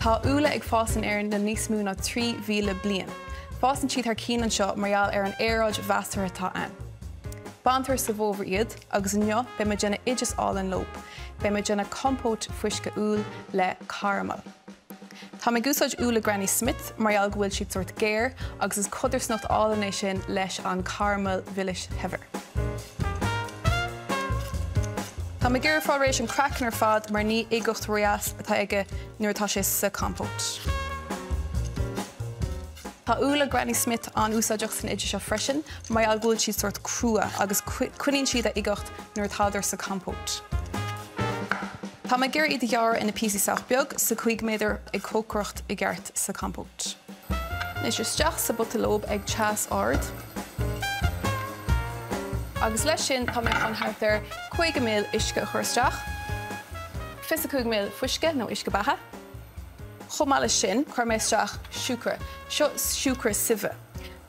Tá úlla ag fás in Éirinn le níos mó ná 3,000 bliain. Fásann siad thar cinn anseo mar gheall ar an aeráid mheasartha atá ann. Baintear sa bhfómhar iad agus inniu beidh mé ag déanamh oideas álainn leo. Beidh mé ag déanamh compóit fuisce úll le caramal. Tá mé ag úsáid úlla Granny Smith mar gheall go bhfuil siad sórt géar agus is codarsnacht álainn é sin leis an caramal mhilis shaibhir. Tá mé ag iarraidh fáil réidh leis an craiceann ar fad mar ní uigeacht ródheas atá aige nuair atá sé sa compóit. Tá úlla Granny Smith an-úsáideach san oideas seo freisin mar gheall go bhfuil siad sórt crua agus coinníonn siad a uigeacht nuair atádar sa compóit. Tá mé ag iarraidh iad a ghearradh ina píosaí sách beag sa chaoi go mbeidh ag cócaireacht i gceart sa compóit. Anois isteach sa bpota leo ag teas ard. Agus leis sin tá mé chun thart ar 50 ml uisce a chur isteach, 25 ml fuisce nó uisce beatha. Chomh maith leis sin cuirfidh mé isteach siúcra. Seo siúcra siibhe.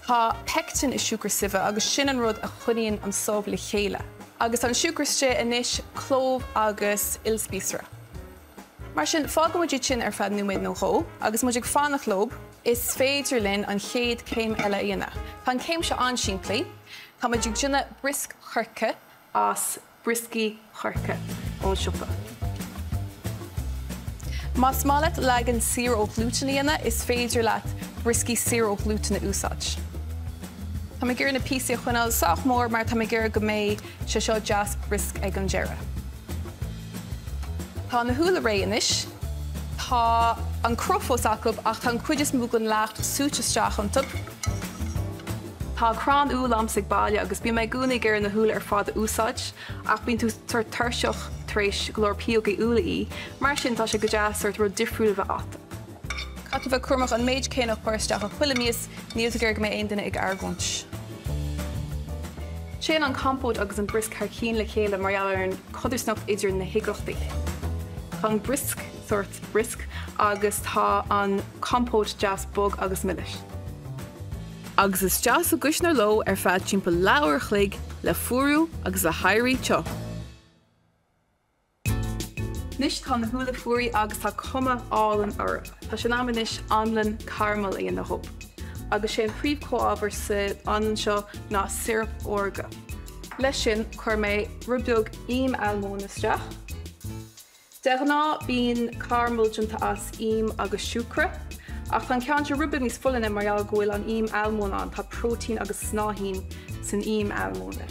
Tá peictin i siúcra siibhe agus sin an rud a choinníonn an subh le chéile. Agus tá an siúcra istigh anois, clóbh agus ilspíosra. Mar sin, fágfaidh muid iad sin ar feadh nóiméad nó dhó agus muid ag fanacht leo, is féidir linn an chéad céim eile a dhéanamh. Tá an céim seo an-simplí. Tá muid ag déanamh briosc choirce as brioscaí coirce ón siopa. Más maith leat leagan saor ó ghlútan a dhéanamh, is féidir leat brioscaí saor ó ghlútan a úsáid. Tá mé ag iarraidh na píosaí a choinneáil sách mór mar tá mé ag iarraidh go mbeidh sé seo deas briosc ag an deireadh. Tá na húlla réidh anois. Tá an cruth fós acu ach tá an cuid is mó den leacht súite isteach iontu. Tá crann úll a'msa ag baile agus bíonn mé i gcónaí ag iarraidh na húlla ar fad a úsáid ach bíonn tú sórt tuirseach tar éis go leor piógaí úll a ithe, mar sin tá sé go deas sórt rud difriúil a bheith a'd. Caithfidh tú bheith cúramach an méid céanna a chur isteach i chuile mias, níl tú ag iarraidh go mbeidh aon duine ag argóint. Téann an compóit agus an briosc thar cinn le chéile mar gheall ar an chodarsnacht idir na huigeachtaí. Tá an briosc sórt briosc agus tá an compóit deas bog agus milis. Agus isteach sa gcuisneoir leo ar feadh timpeall leathuair a chloig le fuarú agus le héirí te. Anois tá na húlla fuaraithe agus tá cuma álainn orthu. Tá sé in am anois anlann caramal a dhéanamh dhób. Agus sé an príomh-chomhábhar sa anlann seo ná siorap órga. Leis sin chuir mé rud beag im almóinn isteach. De ghnáth bíonn caramal déanta as im agus siúcra, ach tá an ceann seo rud beag níos folláine mar gheall go bhfuil an im almóinn ann, tá próitéin agus snáithín san im almóinne.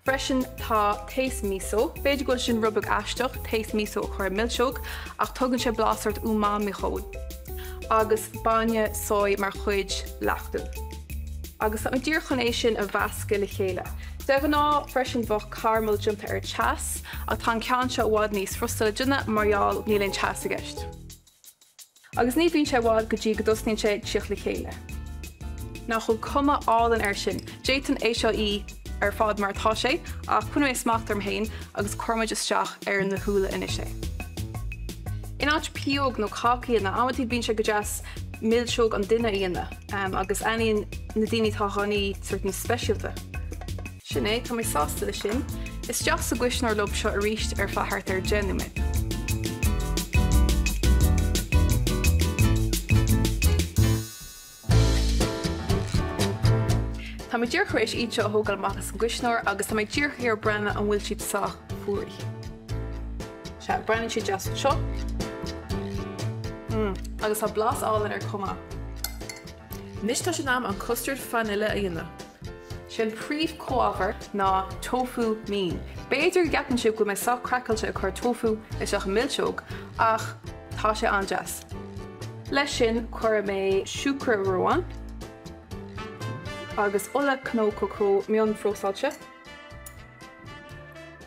Freisin tá taos miso, b'fhéidir go bhfuil sin rud beag aisteach, taos miso a chur i milseog, ach tugann sé blas sórt umami dhó. Agus bainne soy mar chuid leachtú. Agus tá mé díreach chun é sin a mheascadh le chéile. De ghnáth freisin bheadh caramal déanta ar teas, ach tá an ceann seo i bhfad níos furasta le déanamh mar gheall níl aon teas i gceist. Agus ní bhíonn sé i bhfad go dtí go dtosnaíonn sé ag tíocht le chéile. Nach bhfuil cuma álainn air sin? D'fhéadfainn é seo a ithe ar fad mar atá sé, ach coinneoidh mé smacht orm féin agus cuirfidh muid isteach ar na húlla anois é. In áit pióg nó cáca a dhéanamh, amantaí bíonn sé go deas milseog an duine a dhéanamh agus aithníonn na daoine atá á n-ithe sórt níos speisialta. Sin é, tá mé sásta leis sin. Isteach sa gcuisneoir leo seo arís ar feadh thart ar 10 nóiméad. Tá mé díreach tar éis iad seo a thógáil amach as an gcuisneoir agus tá mé díreach ag iarraidh breathnú an bhfuil siad sách fuaraithe. Sea, breathnaíonn siad deas anseo. Mmm, agus tá blas álainn air chomh maith. Anois tá sé in am an custard fanaile a dhéanamh. Sé an príomh-chomhábhar ná tofu mín. B'fhéidir go gceapann sibh go bhfuil mé sách craiceáilte ag cur tofu isteach i milseog, ach tá sé an-deas. Leis sin cuirfidh mé siúcra romhainn agus ola cnó cócó mionphróiseáilte.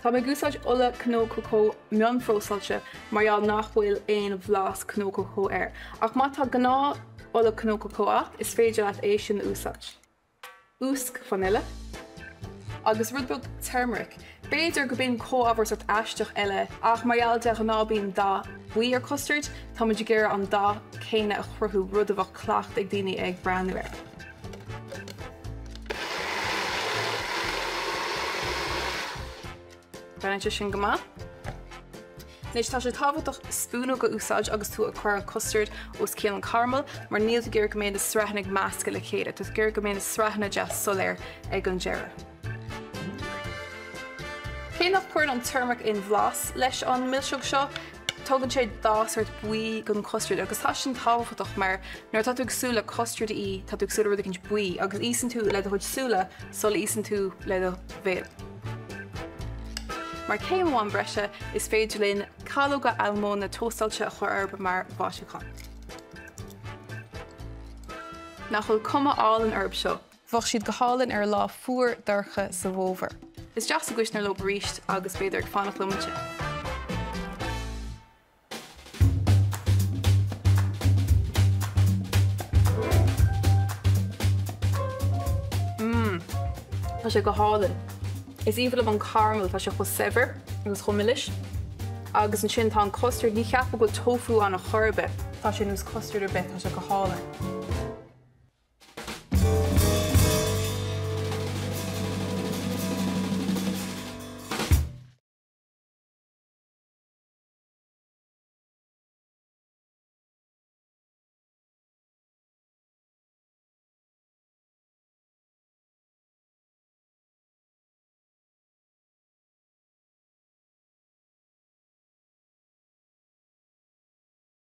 Tá mé ag úsáid ola cnó cócó mionphróiseáilte mar gheall nach bhfuil aon bhlas cnó cócó air. Ach má tá gnáth ola cnó cócó agat, is féidir leat é sin a úsáid. úsc fanaile agus rud beag turmeric. B'fhéidir go b'in comhábhar sórt aisteach eile ach mar gheall de ghnáth bíonn dath buí ar custard, tá muid ag iarraidh an dath céanna a chruthú, rud a bheadh cleachta ag daoine ag breathnú air. Breathnaíonn sé sin go maith. Anois tá sé tábhachtach spúnóg a úsáid agus tú ag cur an custard os cionn an charamail mar níl tú ag iarraidh go mbeidh na sraitheanna ag meascadh le chéile, tá tú ag iarraidh go mbeidh na sraitheanna deas soiléir ag an deireadh. Cé nach gcuireann an turmeric aon bhlas leis an milseog seo, tugann sé dath sórt buí don custard agus tá sin tábhachtach mar nuair atá tú ag súil le custard a ithe, tá tú ag súil le rud éicint buí agus íosann tú le do chuid súile sula íosann tú le do bhéal. Mar céim amháin breise, is féidir linn calóga almóinne tóstáilte a chur orthu mar mhaisiúchán. Nach bhfuil cuma álainn orthu seo? Bheadh siad go hálainn ar lá fuar dorcha sa bhfómhar. Isteach sa gcuisneoir leo arís agus beidh ag fanacht liom ansin. Mmm. Tá sé go hálainn. Is aoibhinn liom an caramel, tá sé chomh saibhir agus chomh milis. Agus ansin tá an custard, ní cheapaim go bhfuil tofu ann ar chor ar bith. Tá sé ar nós custard ar bith, tá sé go hálainn.